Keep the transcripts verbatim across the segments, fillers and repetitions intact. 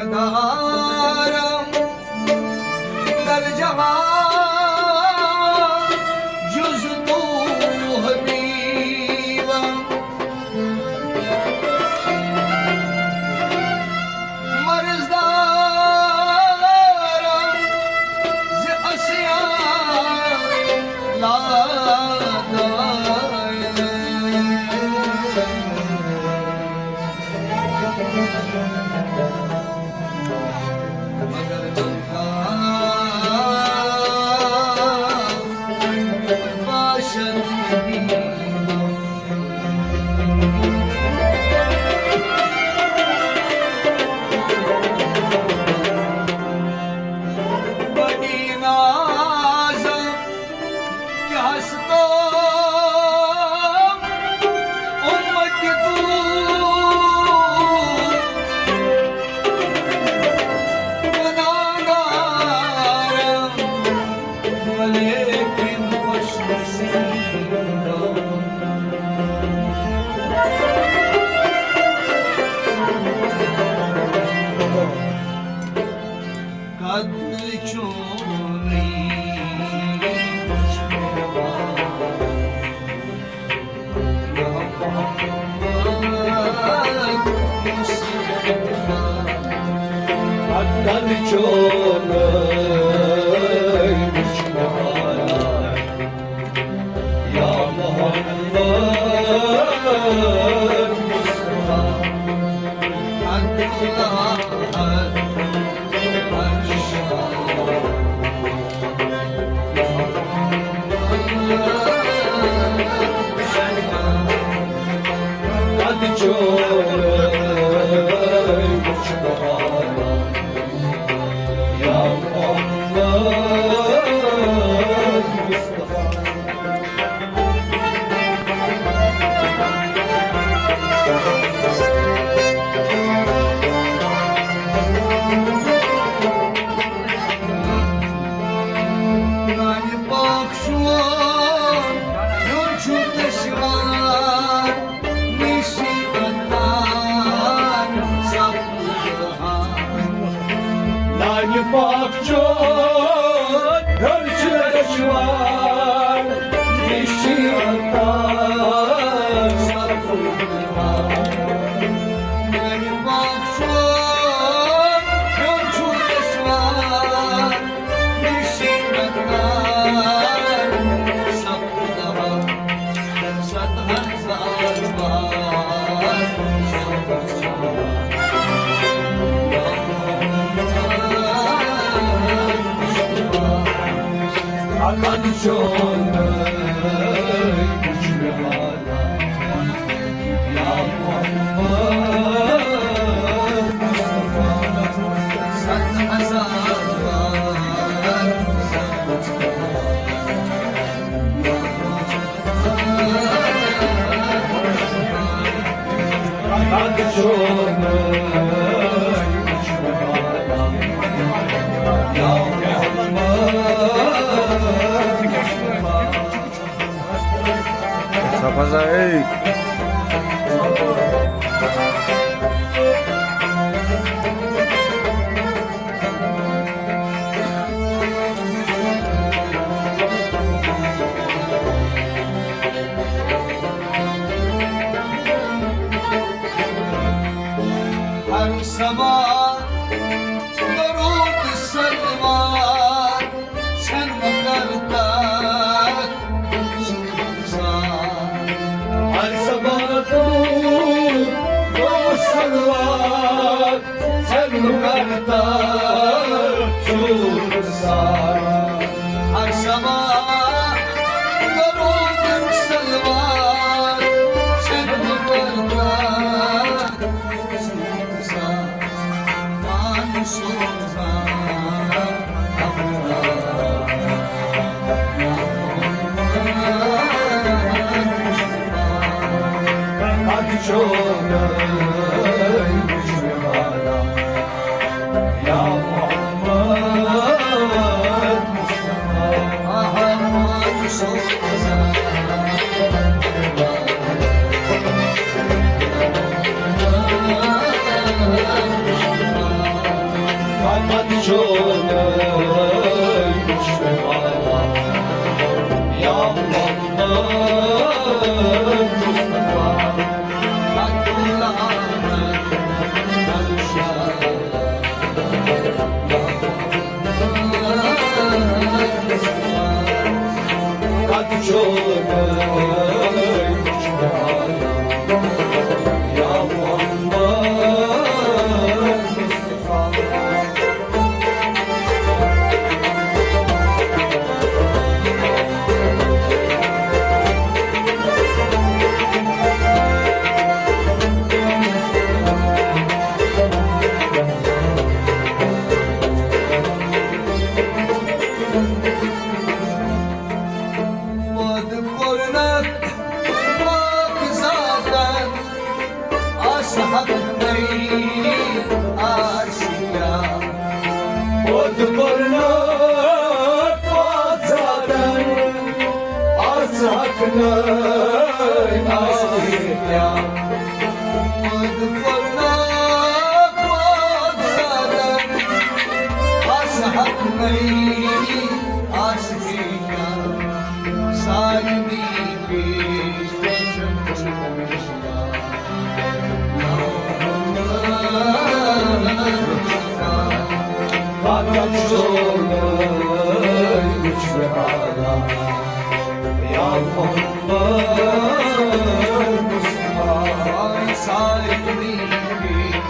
دارم در جہان جز تو حبیبم۔ مرض دارم ز عصیان لا دوائی۔ مگر باشد بڑی ناز کہ ہستو امت تو گناہگار، ولیکن خوش نصیب۔ قد چونی قد چونی یا محمد مصطفیٰ۔ قد چونی یا محمد مصطفیٰ۔ نانہِ پاک چون ہیوٚر چھُ دشوار، نِشی عطار سب نانہِ پاک چون ہیوٚر چھُ دشوار، نِشی عطار سب نانہِ پاک چون ہیوٚر چھُ دشوار، نِشی عطار سب ہر صبا درود سلوات چھن مقرر۔ ہر صبا درود سلوات چھن مقرر۔ ہر صبا درود سلوات چھن مقرر۔ پٲدٕ کوٚرنکھ پاک ذاتن، آسہٕ حق نٔے آسیا۔ پٲدٕ کوٚرنکھ پاک ذاتن، آسہٕ حق نٔے آسیا۔ پٲدٕ کوٚرنکھ پاک ذاتن، آسہٕ حق نٔے آسیا۔ سارنٕے پیش پیشن چھُ مُشتاق۔ پتہٕ چھُنہٕ وٕچھنہٕ آیان۔ یا محمد مصطفیٰ، سارنٕے پیش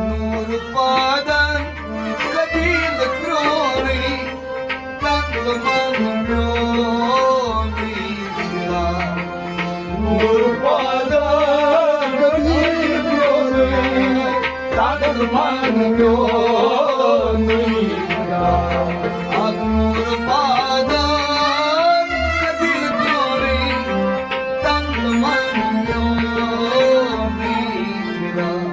نوٗر پادن قبیٖلہٕ پرٛونُے، تنگہٕ من میونُے فراق۔ نوٗر پادن قبیٖلہٕ پرٛونُے، تنگہٕ من میونُے فراق۔ اکھ نوٗر پادن قبیٖلہٕ پرٛونُے، تنگہٕ من میونُے فراق۔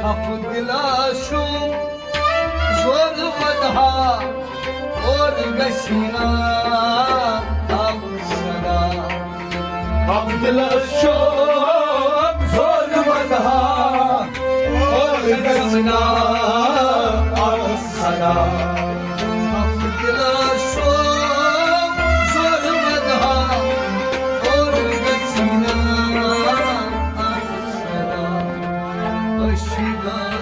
خفہٕ دِلا چھُم زورٕ ودہا، اور گژھِ نا افسانہ۔ خفہٕ دِلا چھُم زورٕ ودہا، اور گژھِ نا افسانہ۔ خفہٕ دِلا چھُم زورٕ ودہا، اور گژھِ نا افسانہ۔ أسۍ چھِ غٲفِل۔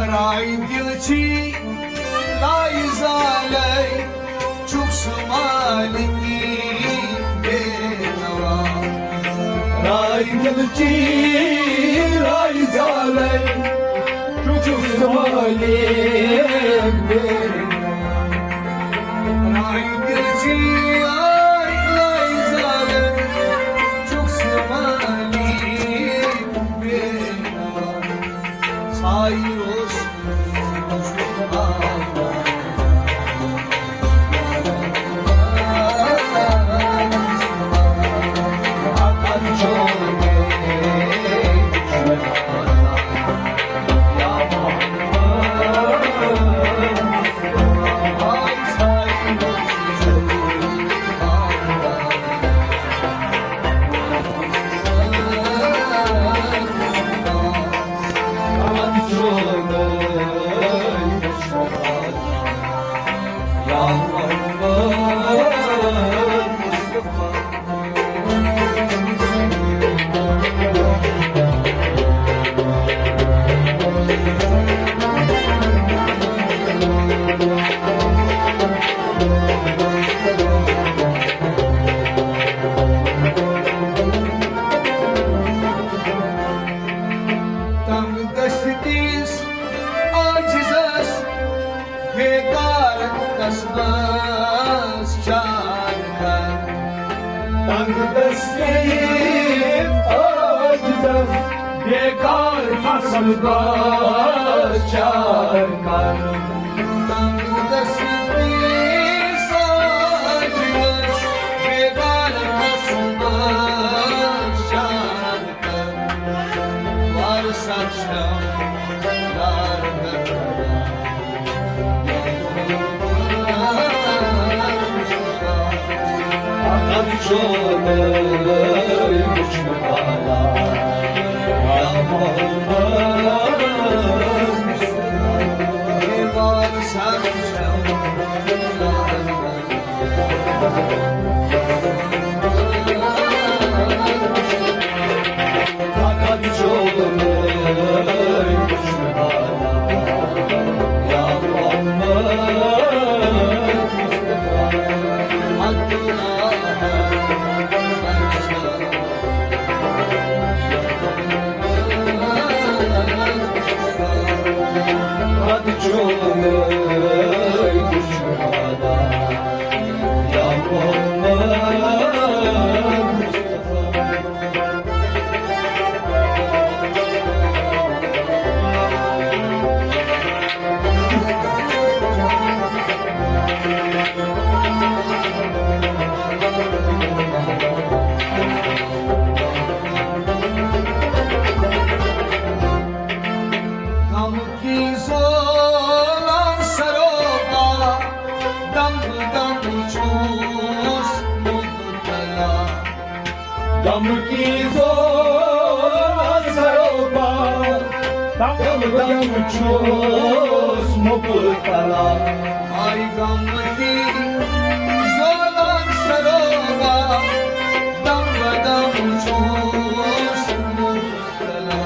راے دِل چھی لاے زالے، چھُکھ سُہ مالکی بے نوا۔ راے دِل چھی لاے زالے، چھُکھ سُہ مالک بے نوا۔ راے دِل چھی لاے زالے، چھُکھ سُہ مالک بے نوا۔ سایہِ اوس تنگ دستی عاجزس بیکار قصبس چار کر۔ تنگ دستی عاجزس بیکار قصبس چار کر۔ تنگ دستی عاجزس بیکار قصبس چار کر۔ وار سچ یار غم کی زولان سروپا، دم دم چھوس مبتلا۔ غم کی زولان سروپا، دم دم چھوس مبتلا۔ آئی غم کی زولان سروپا، دم دم چھوس مبتلا۔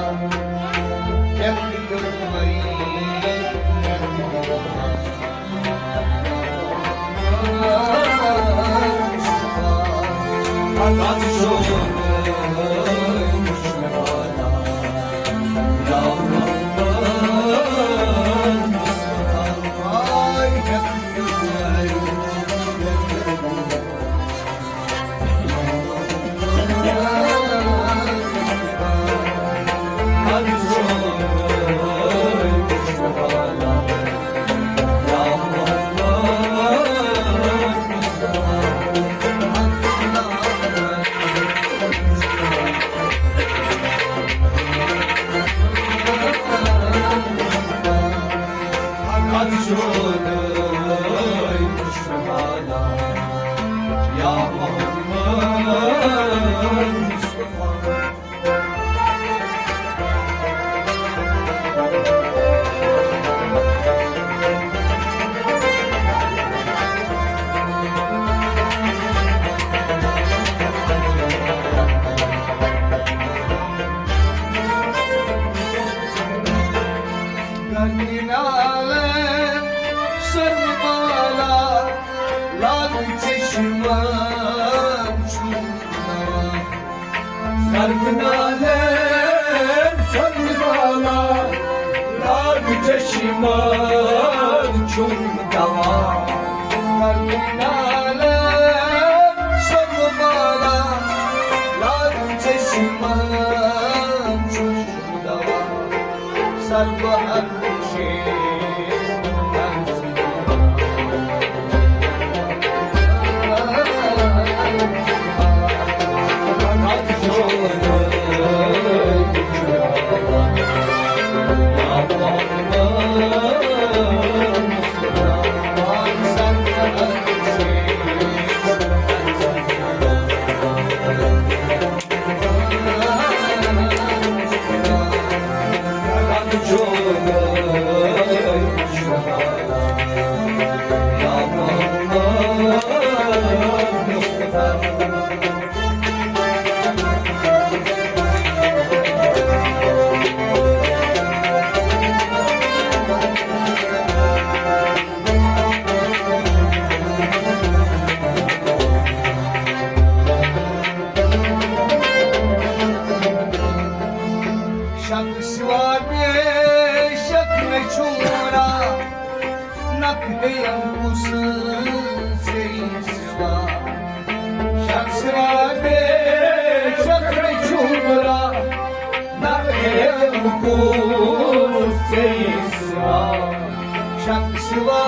نالم سربالا، لال چشمان چون دوا. نالم سربالا، لال چشمان چون دوا. سربہر شیر شک سوا بے شک نہ چھُم را، نہ کھیٚیم کُس ژےٚ سوا. شک سوا بے شک نہ چھُم را، نہ کھیٚیم کُس ژےٚ سوا. شک سوا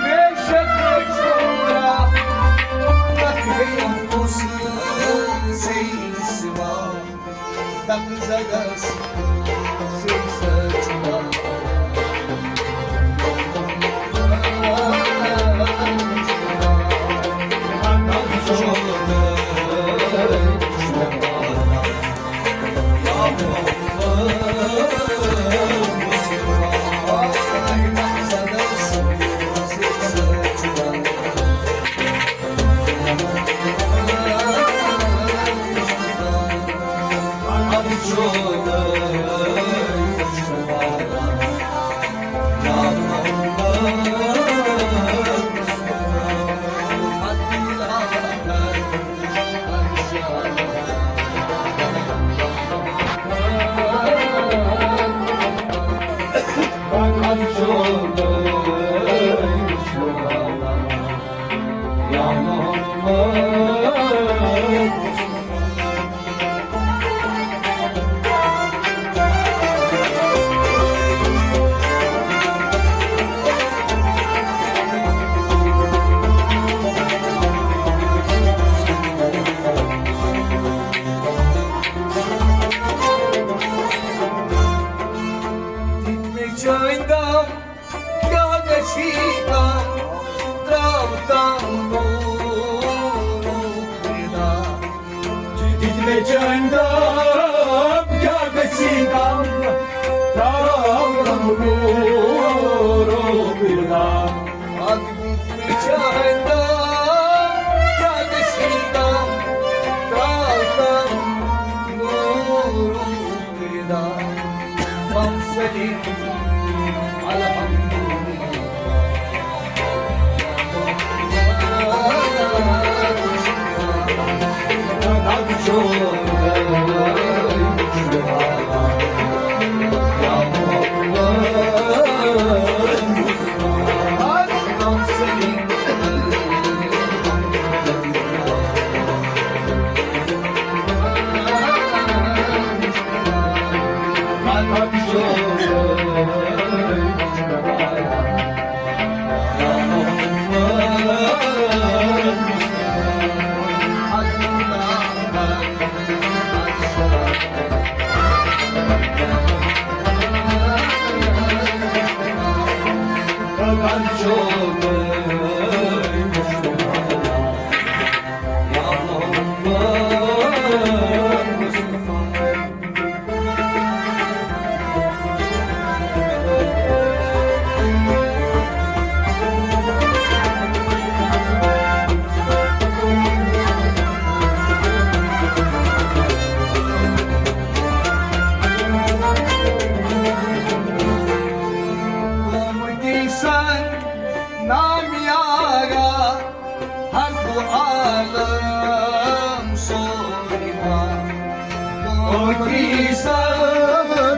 بے شک نہ چھُم را، نہ کھیٚیم کُس ژےٚ سوا. تَتھ زَدَس سۭتۍ سۭتۍ چھُ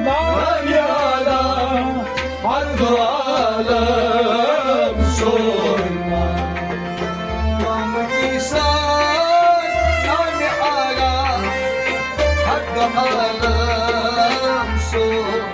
ناوِ اعلیٰ، ہر دو عالم سوٗنٛچ۔ محمدی سان ناوِ اعلیٰ، ہر دو عالم سوٗنٛچ۔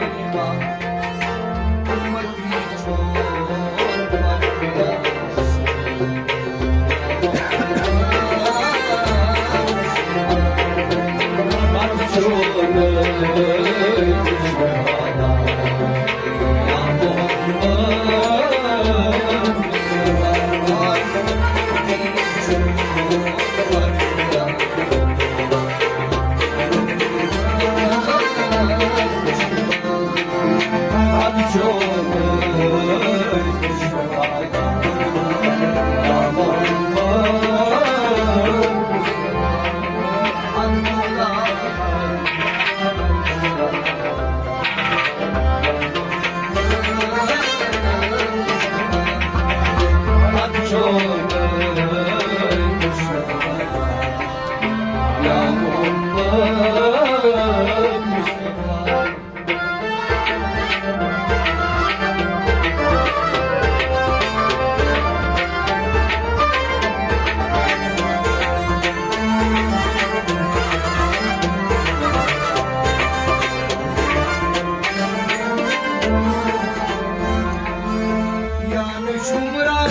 یا مےٚ چھُم راہ،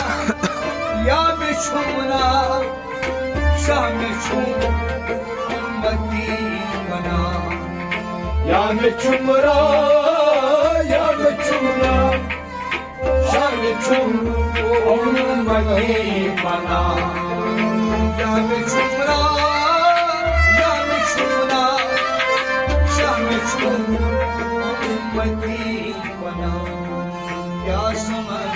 یا مےٚ چھُم ناو، شاہ مےٚ چھُم اُمتی بناو۔ یا مےٚ چھُم راہ، یا مےٚ چھُم ناو، شاہ مےٚ چھُم اُمتی بناو۔ یا مےٚ چھُم راہ، یا مےٚ چھُم ناو، شاہ مےٚ چھُم اُمتی بناو۔ کیا سمجھ